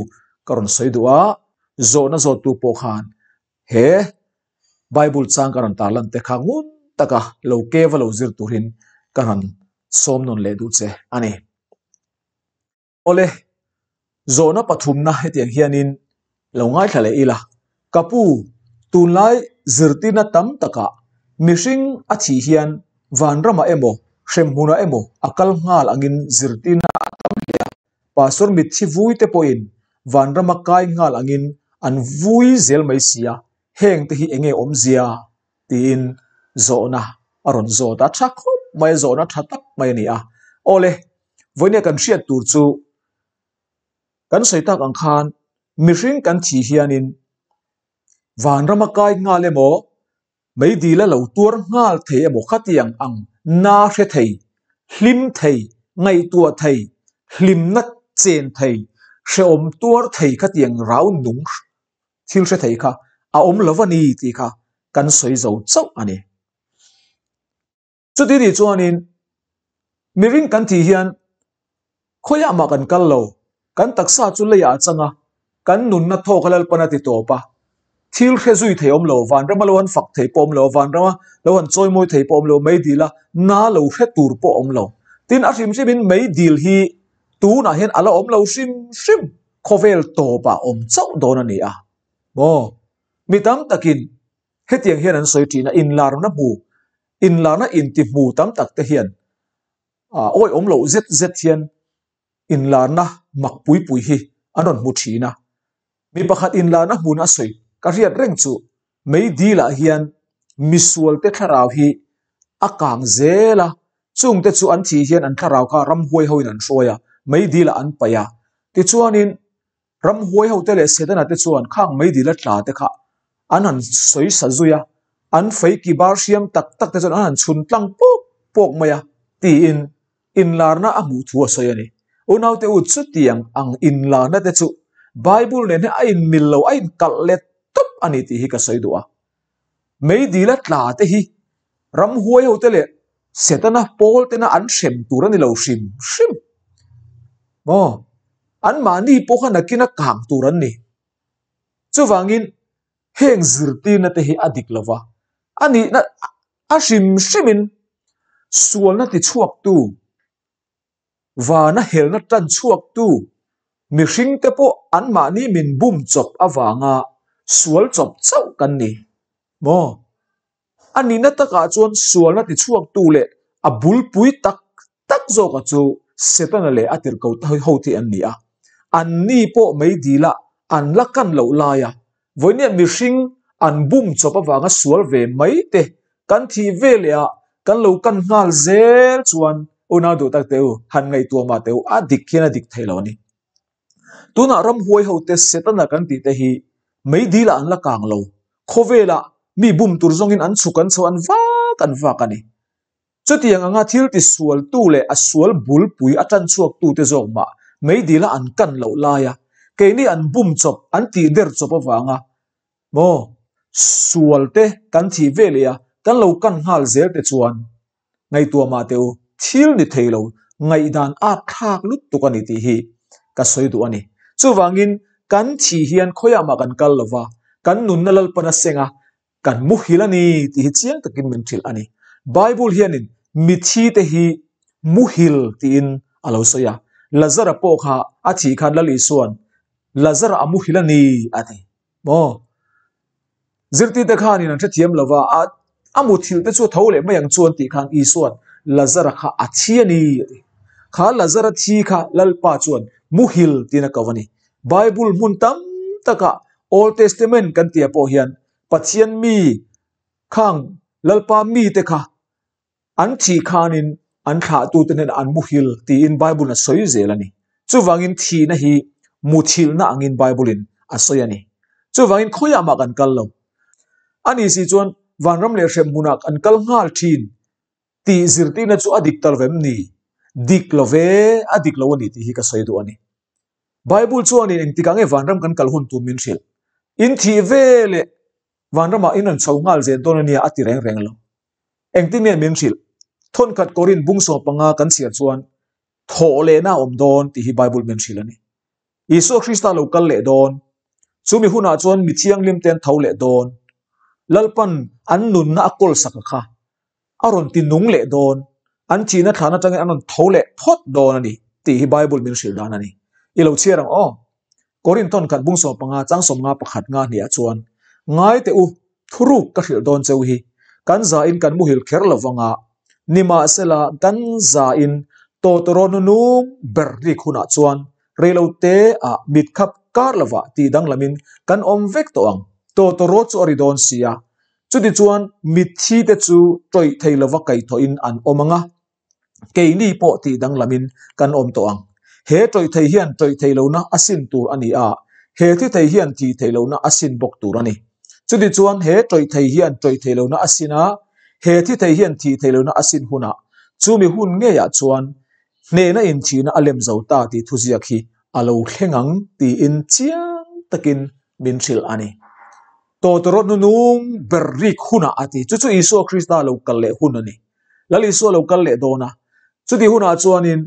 ka rawn sawi duh a, zawhna zawttu pawh khan he Bible chang ka rawn tarlan te kha ngun taka lo keva lo zir turin ka rawn sawm nawn leh duh che a ni. Awle, zawhna pathumna hetiang hianin lo ngaithla leh ila, ka pu, tunlai zirtirna tam takah mihring a thih hian vanramah emaw Hremhmunah emaw a kal nghal angin zirtirna a tam hle a, Pastor mitthi vui te pawhin vanrama kai nghal angin an vui zel mai si a, heng te hi enge awmzia? tiin zawhna a rawn zawt a, tha khawp mai a, zawhna tha tak mai a ni a. Awle, vawinia kan hriat tur chu kan sawi tak ang khan mihring kan thih hianin vanrama kai nghal emaw Meidil a lo tuar nghal thei emaw khatiang ang na hre thei, hlim thei, ngaihtuah thei, hlimna chen thei, hrehawm tuar thei khatiang rau nung thil hre thei kha a awm lo a ni tih kha kan sawi zo chauh a ni. Chuti nih chuanin mihring kan tih hian khawiah mah kan kal lo, kan taksa chu leiah a chang a, kan nunna thawk a Lalpan a ti tawp a, thil hre zui thei awm lo, vanrama lo han fak thei pawh awm lo, vanrama lo han chawimawi thei pawh awm lo, meidila na lo hre tur pawh awm lo. Tin, a hrim hrimin meidil hi tunah hian a la awm lo hrim hrim, khawvel tawpah awm chauh dawn a ni a maw? Mi tam takin Hetiang hian an sawi thin a, inlarna hmu, inlarna inti hmu tam tak te hian awi awm loh zet zet hian inlarna mak pui pui hi an rawn hmu thin a. Mi pakhat inlarna hmun a sawi ka hriat reng chu mei dilah hian misual te thlarau hi a kang zel a, chungte chu an thih hian an thlarau kha ramhuai hoin an hruai a, mei dilah an paih a. Tichuanin Ramhuai hote leh Setana te chuan khang meidil a tla te kha an han sawi sa zui a, an fei ki bar hriam tak tak te chuan an han chhun tlang pawk pawk mai a, tiin inlarna a hmuh thu a sawi a ni. Unaute u, chutiang ang inlarna te chu Bible nen hian a inmil lo, a inkalh let tawp a ni tih hi ka sawi duh a. Meidil a tla te hi ramhuai hote leh Setana pawl tena an hrem tur a ni lo hrim hrim. Maw? Anmahni pawh kha nakin a kang tur an ni. Chuvangin heng zirtirna te hi a dik lo va, a nihna a hrim hrimin sualna tichhuaktu, vana helna tan chhuaktu mihringte pawh anmahni min bum chawp avanga sual chawp chauh kan ni. Maw? A nihna takah chuan sualna tichhuaktu leh a bulpui tak tak zawka chu Setana leh a tirhko ho te an ni a. Anni pawh meidila an la kan loh laia vawinia mihring an bum chawp avanga sual ve mai te kan thih ve leh a kan lo kan nghal zel chuan unau duh tak teh u, han ngaihtuah mah teh u, a dik hian a dik thei lo a ni. Tunah ramhuai hote Setana kan tih te hi meidilah an la kang lo, khawvelah mi bum tur zawngin an chhuk an chho an vak an vak a ni. Chutiang anga thil tisualtu leh a sual bulpui a tan chhuaktute zawk mah meidila an kan loh laia keini an bum chawp an tihder chawp avanga maw sualte kan thih ve leh a kan lo kan nghal zel te chuan ngaihtuah mah teh u, thil ni thei lo, ngaihdan at thlak lutuk a ni tih hi ka sawi duh a ni. Chuvangin kan thih hian khawiah mah kan kal lo va, kan nunna Lalpan a seng a, kan muhil a ni tih hi chiang takin min hrilh a ni. Bible hianin mithi te hi muhil tiin a lo sawi a, Lazara pawh kha a thih khan Lal Isua'n Lazara a muhil a ni a ti. Maw? Zirtirte khanin an hrethiam lo va, a a muthilh te chu a tho leh mai ang chuan tih khan Isua'n Lazara kha a thi a ni a ti. Kha Lazara thi kha Lalpa chuan muhil tiin a ko a ni. Bible hmun tam takah Old Testament kan tihah pawh hian Pathian mi khang Lalpa mite kha An thih khanin an thlahtute hnenah an muhil tiin Bible-in a sawi zel a ni. Chuvangin thihna hi muthilhna angin Bible-in a sawi a ni. Chuvangin khawiah mah kan kal lo. A ni si chuan vanram leh hrem hmunah kan kal nghal thin tih zirtirna chu a dik ta lo vem ni? Dik lo ve, a dik lo a ni tih hi ka sawi duh a ni. Bible chuanin engtikah nge vanram kan kal hun tur min hrilh? In thih ve leh vanramah in rawn chho nghal zel dawn a nia a ti reng reng lo. Engtin nge min hrilh? Thawnkhat Korin bung 15 kan chhiar chuan thawh lehna a awm dawn tih hi Bible min hrilh a ni. Isua Krista lo kal leh dawn. Chumi hunah chuan mi thianghlim te an tho leh dawn. Lalpan an nunna a kawl sak a kha. A rawn ti nung leh dawn. An thihna thlan atangin an rawn tho leh phawt dawn a ni tih hi Bible min hrilh dan a ni. I lo chhiar ang aw. Korin thawnkhat bung 15 chang 50 pakhat nga hniah chuan ngai teh u, Thuruk ka hrilh dawn cheu hi kan zain kan muhil kher lo vanga. Nimahsela, kan zain tawtawraw hnunung ber rik hunah chuan reilote ah mitkhap kar lovah tih danglamin kan awm vek tawh ang. Tawtawraw chu a ri dawn si a, chutichuan mitthi te chu tawih thei lova kaihthawhin an awm ang a, keini pawh tih danglamin kan awm tawh ang. He tawih thei hian tawih thei lohna a sin tur a ni a, he thi thei hian thih theih lohna a sin bawk tur a ni. Chutichuan he tawih thei hian tawih theih lohna a sin a, he thi thei hian thih theih lohna a sin hunah chumi hun ngeiah chuan hnehna inthihna a lem zo ta tih thuziak hi a lo thleng ang tiin chiang takin min hrilh a ni. Tawtawrawt hnunung ber rik hunah a ti. Chu chu Isua Krista lo kal leh hun a ni. Lal Isua lo kal leh dawn a. Chuti hunah chuanin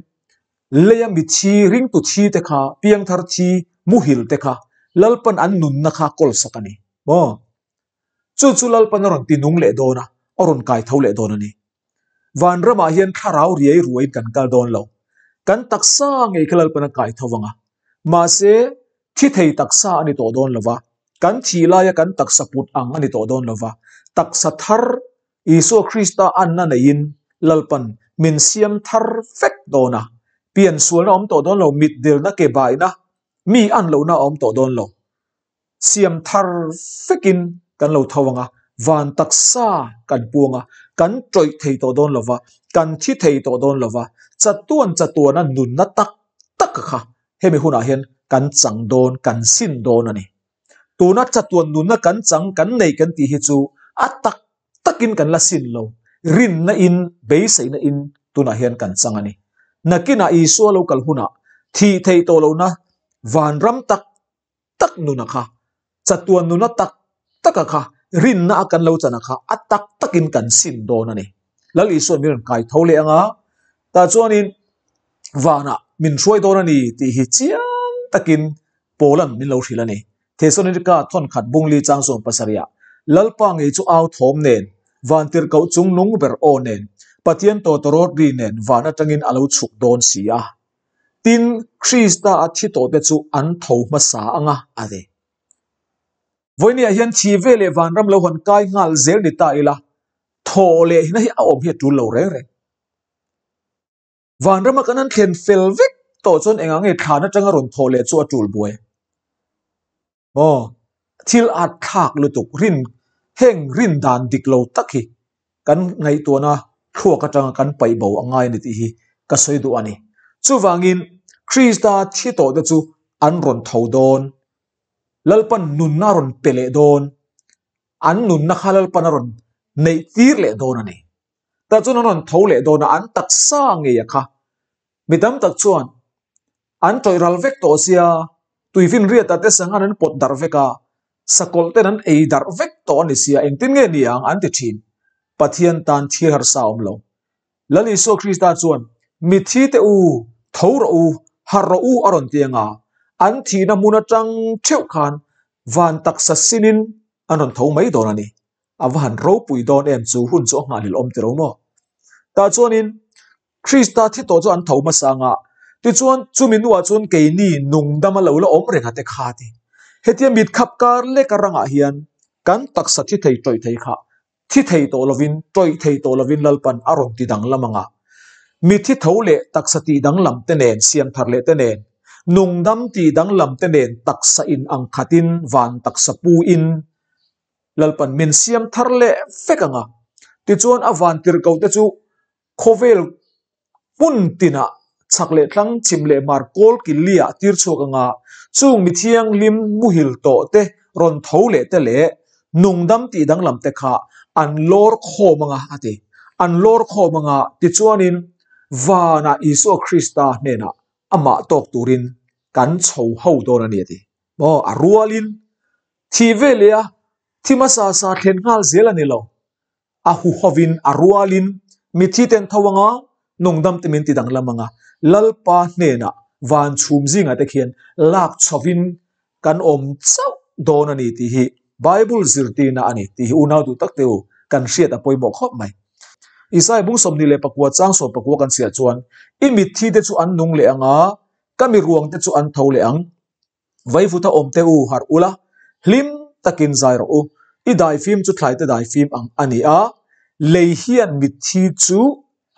leia mithi, ringtu thi te kha, piangthar thi, muhil te kha Lalpan an nunna kha kawlsak a ni. Maw? Chu chu Lalpan a rawn ti nung leh dawn a, a rawn kai tho leh dawn a ni. Vanramah hian thlarau riai ruaiin kan kal dawn lo. Kan taksa ngei kha Lalpan a kai tho vang a. Mahse, thi thei taksa a ni tawh dawn lo va, kan thih laia kan taksa put ang a ni tawh dawn lo va, taksa thar Isua Krista anna neiin Lalpan min siam thar vek dawn a. Piansualna a awm tawh dawn lo, mitdelna, ke baina, mi an lohna a awm tawh dawn lo. Siam thar vekin kan lo tho ang a, van taksa kan puang a, kan tawih thei tawh dawn lo va, kan thi thei tawh dawn lo va, chatuan chatuana nunna tak tak kha hemi hunah hian kan chang dawn, kan sin dawn a ni. Tuna chatuan nunna kan chang, kan nei kan tih hi chu a tak takin kan la sin lo, rinna in, beiseina in tunah hian kan chang a ni. Nakinah Isua lo kal hunah thih theih tawh lohna vanram tak tak nuna kha, chatuan nuna tak taka kha, rinna a kan lo chana kha a tak takin kan sim dawn a ni. Lal Isuan min rawn kai tho leh anga, tah chuanin vanah min hruai dawn a ni tih hi chiang takin Paula'n min lo hrilh a ni. Thesalonika thawnkhat bungli chang sawm pasarihah, Lalpa ngei chu au thawm nen, van tirhkoh chung nung ber aw nen, Pathian tawtawrawt ri nen van atangin a lo chhuk dawn si a. Tin, Krista a thi tawhte chu an tho hmasa ang a, a ti. Vawinia hian thi ve leh vanram lo han kai nghal zel ni ta ila, thaw leh hina hi a awm hi a tul lo reng reng. Vanrama kan han thlen fel vek tawh chuan engah nge thlan atanga rawn thaw leh chu a tul buai? Aw, thil at thlak lutuk rin heng rin dan dik lo tak hi kan ngaihtuahna thluak atanga kan paih bo a ngai a ni tih hi ka sawi duh a ni. Chuvangin Krista thi tawh te chu an rawn tho dawn, Lalpan nunna a rawn pe leh dawn, an nunna kha Lalpan a rawn neih tir leh dawn a ni. Tah chuan an rawn tho leh dawn a, an taksa ngei a kha. Mi tam tak chuan an tawih ral vek tawh sia, tuifinriatah te sanghan an pawt darh vek a, sakawlh ten an ei darh vek tawh a ni sia, engtin nge ni ang an ti thin. Pathian tan thil harsa a awm lo. Lal Isua Krista chuan, Mithi te u, tho rawh u, harh rawh u a rawn ti ang a, an thihna hmun atang theuh khan van taksa sinin an rawn tho mai dawn a ni. A va han ropui dawn em chu hun chu a nghahhlelh awm tiro maw? Tah chuanin Krista thi tawh chu an tho hmasa ang a, tichuan chumi hnuah chuan keini nungdama lo la awm reng a te kha ti. Hetia mit khap kar lek a rangah hian kan taksa thi thei tawih thei kha thi thei tawh lovin tawih thei tawh lovin Lalpan a rawn ti danglam ang a. Mithi tho leh taksa tih danglam te nen siam thar leh te nen nungdam tih danglam te nen taksa in ang khatin van taksa pu in Lalpan min siam thar leh vek ang a, tichuan a van tirhkoh te chu khawvel hmun tinah chhak leh thlang chhim leh hmar kawl killi ah tir chhuak ang a, chung mi thianghlim muhil tawh te rawn tho leh te leh nungdam tih danglam te kha an lawr khawm ang a a ti. An lawr khawm ang a, tichuanin vanah Isua Krista hnenah amah tawk turin kan chho ho dawn a ni a ti. Maw a rualin Thih ve leh a, thi hmasa sa thlen nghal zel a ni lo. A huhovin, a rualin, mithi ten tho anga, nungdam te min ti danglam anga, Lalpa hnenah van chhum zingah te khian lak chhovin kan awm chauh dawn a ni tih hi Bible zirtirna a ni tih hi unau duh tak te u kan hriat a pawimawh khawp mai. Isaiah bung 24 chang 19 kan chhiah chuan, I mitthi te chu an nung leh anga, ka mi ruang te chu an tho leh ang. Vaivuta awm te u harh ula, hlim takin zai rawh u. I daifim chu thlaite daifim ang a ni a. Lei hian mitthi chu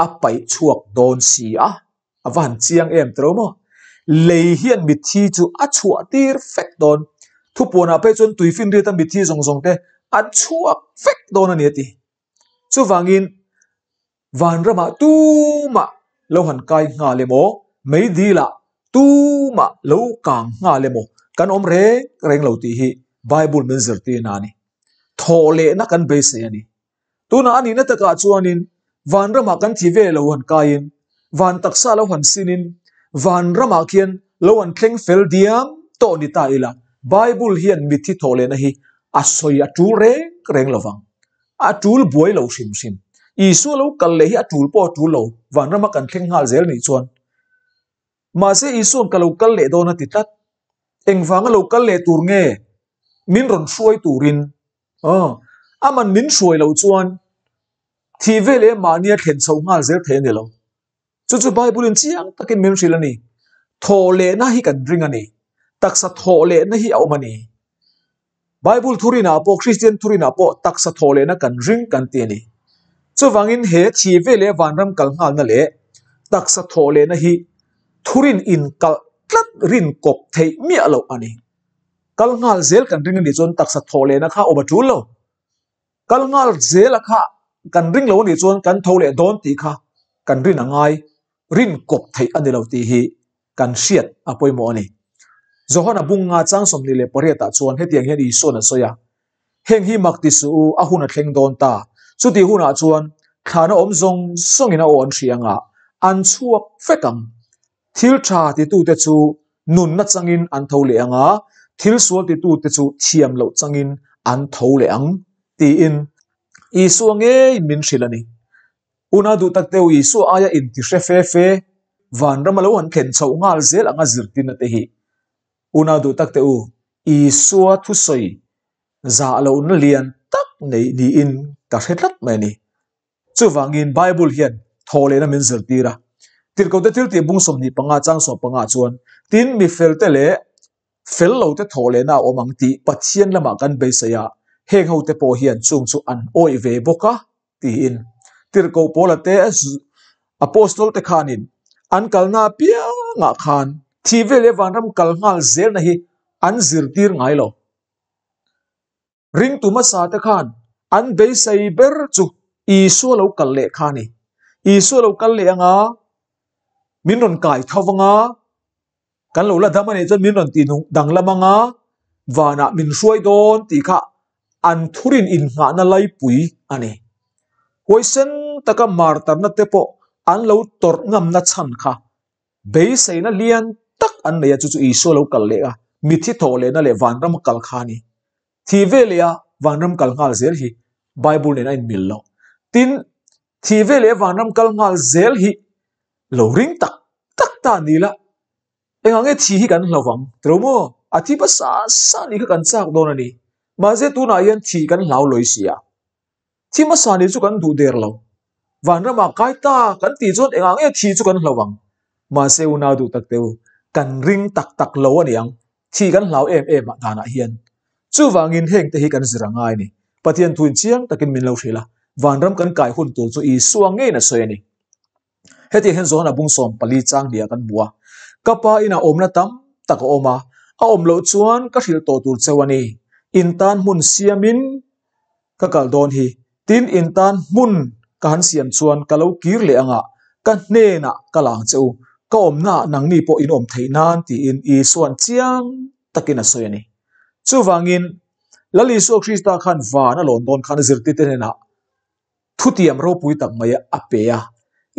a paih chhuak dawn si a, a va han chiang em tiro maw? Lei hian mitthi chu a chhuah tir fek dawn. Thupuanah phei chuan tuifinriata mitthi zawng zawng te a chhuak vek dawn a ni a ti. Chuvangin vanramah tumah lo han kai nghal emaw, meidilah tumah lo kang nghal emaw kan awm reng reng lo tih hi Bible min zirtirna a ni. Thawhlehna kan beisei a ni. Tunah a nihna takah chuanin vanramah kan thi ve lo han kaiin, van taksa lo han sinin, vanramah khian lo han thleng fel diam tawh ni ta ila, Bible hian mitthi thawhlehna hi a sawi a tul reng reng lo vang. A tul buai lo hrim hrim. Isua lo kal leh hi a tul pawh a tul lo, vanrama kan thleng nghal zel nih chuan. Mahse Isua'n ka lo kal leh dawn a ti tlat. Engvanga lo kal leh tur nge min rawn hruai turin? Aw, aman min hruai loh chuan thih veleh mahnia thlen chhoh nghal zel thei a ni lo. Chu chu Bible in chiang takin min hrilh a ni. Thawhlehna hi kan ring a ni. Taksa thawhlehna hi a awm a ni. Bible thurinah pawh, Kristian thurinah pawh taksa thawhlehna kan ring kan ti a ni. Chuvangin he thi veleh vanram kal nghalna leh taksa thawhlehna hi thurin inkalh tlat rin kawp theih miah loh a ni. Kal nghal zel kan ring a nih chuan taksa thawhlehna kha awm a tul lo. Kal nghal zela kha kan ring lo a nih chuan kan tho leh dawn tih kha kan rin a ngai, rin kawp theih a ni lo tih hi kan hriat a pawimawh a ni. Johana bunga chang 28 ah chuan hetiang hian Isua'n a sawi a, Heng hi mak ti suh u, a hun a thleng dawn ta. Chutih hunah chuan thlana awm zawng zawngin a aw an hria anga an chhuak vek ang. Thil tha titute chu nunna changin an tho leh ang a, thil sual titute chu thiam loh changin an tho leh ang, tiin Isua ngeiin min hrilh a ni. Una duh tak teu Isua aia intihre fe fe, vanrama lo han thlen chhoh nghal zel anga zirtirna te hi. Una duh tak teu Isua thusawi zah lohna lian tak nei niin ka hre tlat mai a ni. Chuvangin Bible hian thawhlehna min zirtir a. Tirhkohte thiltih bung 25 chang 15 chuan, Tin, mi felte leh fel lote thawhlehna a awm ang tih Pathian lamah kan beisei a, heng hote pawh hian chung chu an awih ve bawk a, tiin. Tirhkoh Paula te Apostol te khanin an kalna apiangah khan thih veleh vanram kal nghal zelna hi an zirtir ngai lo. Ringtu hmasa te khan an beisei ber chu Isua lo kal leh kha a ni. Isua lo kal leh anga min rawn kai tho anga kan lo la dam a nih chuan min rawn ti danglam anga vanah min hruai dawn tih kha an thurin innghahna laipui a ni. Huaisen taka martarna te pawh an lo tawrh ngamna chhan kha Beiseina lian tak an nei a, chu chu Isua lo kal leh a, mithi thawh lehna leh vanram kal kha a ni. Thih ve leh a vanram kal nghal zel hi Bible nen a inmil lo. Tin, thih ve leh a vanram kal nghal zel hi lo ring tak tak ta a ni la, engah nge thih hi kan hlo vang tiro maw? A thi hmasa sa nih kha kan chak dawn a ni. Mahse tunah hian thih kan hlau lawi si a. Thi hmasa nih chu kan duh der lo. Vanramah kai ta kan tih chuan engah nge thi chu kan hlau ang? Mahse unau duh tak teu, kan ring tak tak lo a niang, thi kan hlau em em ah danah hian. Chuvangin heng te hi kan zir a ngai a ni. Pathian thuin chiang takin min lo hrilh a, vanram kan kai hun tur chu Isua ngeiin a sawi a ni. Hetiang hian Johana bung 14 chang hniah kan hmu a, Ka pa inah awmna tam tak a awm a, a awm loh chuan ka hrilh tawh tur cheu a ni. In tan hmun siamin ka kal dawn hi. Tin, in tan hmun ka han siam chuan ka lo kir leh anga ka hnenah ka la ang che u, ka awmnaah nangni pawh in awm theih nan tiin Isua'n chiang takin a sawi a ni. Chuvangin, Lal Isua Krista khan van a lawn dawn khan a zirtirte hnenah Thutiam ropui tak mai a pe a,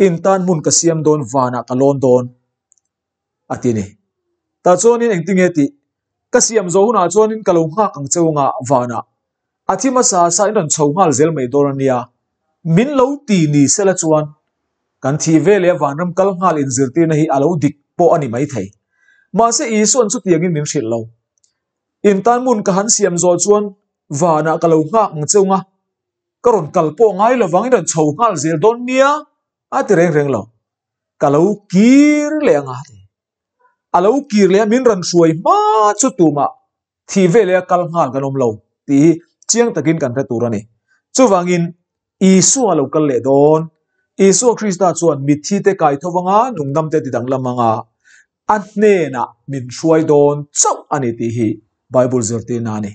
In tan hmun ka siam dawn vanah ka lawn dawn a ti ni. Tah chuanin engtinge tih ka siam zawh hunah chuanin ka lo nghak ang cheu anga vanah a thi hmasa sa in rawn chho nghal zel mai dawn a nia. Min lo ti ni sela chuan kan thih ve leh vanram kal nghal inzirtirna hi a lo dik pawh a ni maithei. Mahse Isua'n chutiangin min hrilh lo. In tan hmun ka han siam zawh chuan vanah ka lo nghak ang cheu anga ka rawn kal pawh ngai lo vang in rawn chho nghal zel dawn nia a ti reng reng lo ka lo kir leh anga ti a lo kir leh a min rawn hruai hma chu tumah thih ve leh a kal nghal kan awm lo tih hi chiang takin kan hre tur a ni chuvangin. Isua lo kal leh dawn. Isua Krista chuan mitthite kai tho anga nungdamte ti danglam anga a hnenah min hruai dawn chauh a ni tih hi Bible zirtirna a ni.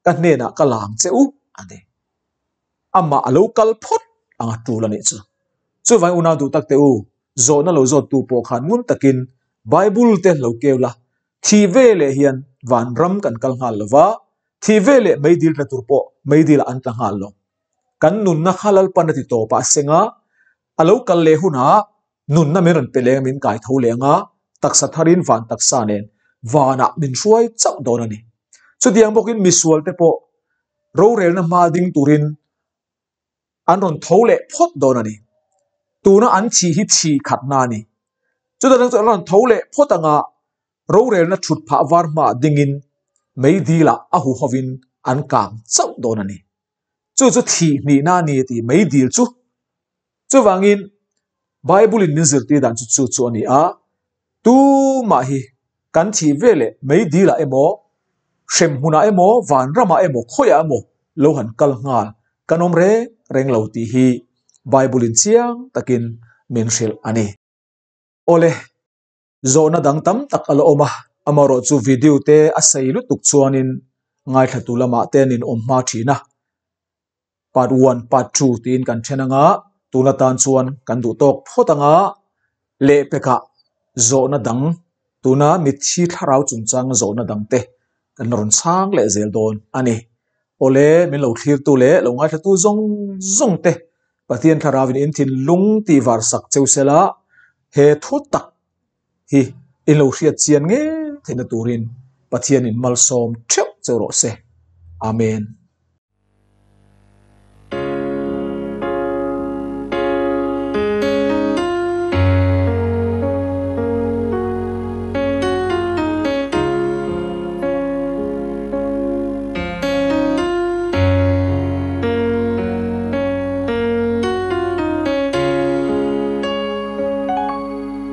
Ka hnenah ka lang che u a ni. Amah a lo kal phawt anga tul a nih chu. Chuvangin unau duh tak teh u, zawhna lo zawttu pawh khan ngun takin Bible te lo keu la, Thih ve leh hian vanram kan kal nghal lo va, thih ve leh meidil tla tur pawh meidilah an tla nghal lo. Kan nunna kha Lalpan a ti tawp a, a seng a, a lo kal leh hunah nunna min rawn pe leng a, min kai tho leng a, taksa tharin van taksa nen vanah min hruai chauh dawn a ni. Chutiang bawkin misualte pawh rorelna hma ding turin an rawn tho leh phawt dawn a ni. Tuna an chhi hi chhi khatna a ni. Chutah chuan an rawn tho leh phawt anga rorelna thut phah var hmaah dingin meidilah a huhovin an kang chauh dawn a ni. Chu chu thih hnihna a ni a ti meidil chu. Chuvangin Bible-in min zirtir dan chu chu chu a ni a, tumah hi kan thih veleh meidilah emaw, hremhmunah emaw, vanramah emaw, khawiah emaw lo han kal nghal kan awm reng reng lo tih hi Bible-in chiang takin min hrilh a ni. Awle, zawhna dang tam tak a la awm a, amaherawh chu video te a sei lutuk chuanin ngaithlatu lamah te an inawm hma thin a. Part one, part two tiin kan then anga tun atan chuan kan duh tawk phawt anga lehpekah zawhna dang tuna mitthi thlarau chungchanga zawhna dang te kan rawn chhang leh zel dawn a ni. Awle min lo thlirtu leh lo ngaithlatu zawng zawng te Pathian thlarauin in thinlung tih var sak cheu sela he thu tak hi in lo hriat chian ngei theihna turin Pathianin malsawm theuh cheu rawh se. Amen.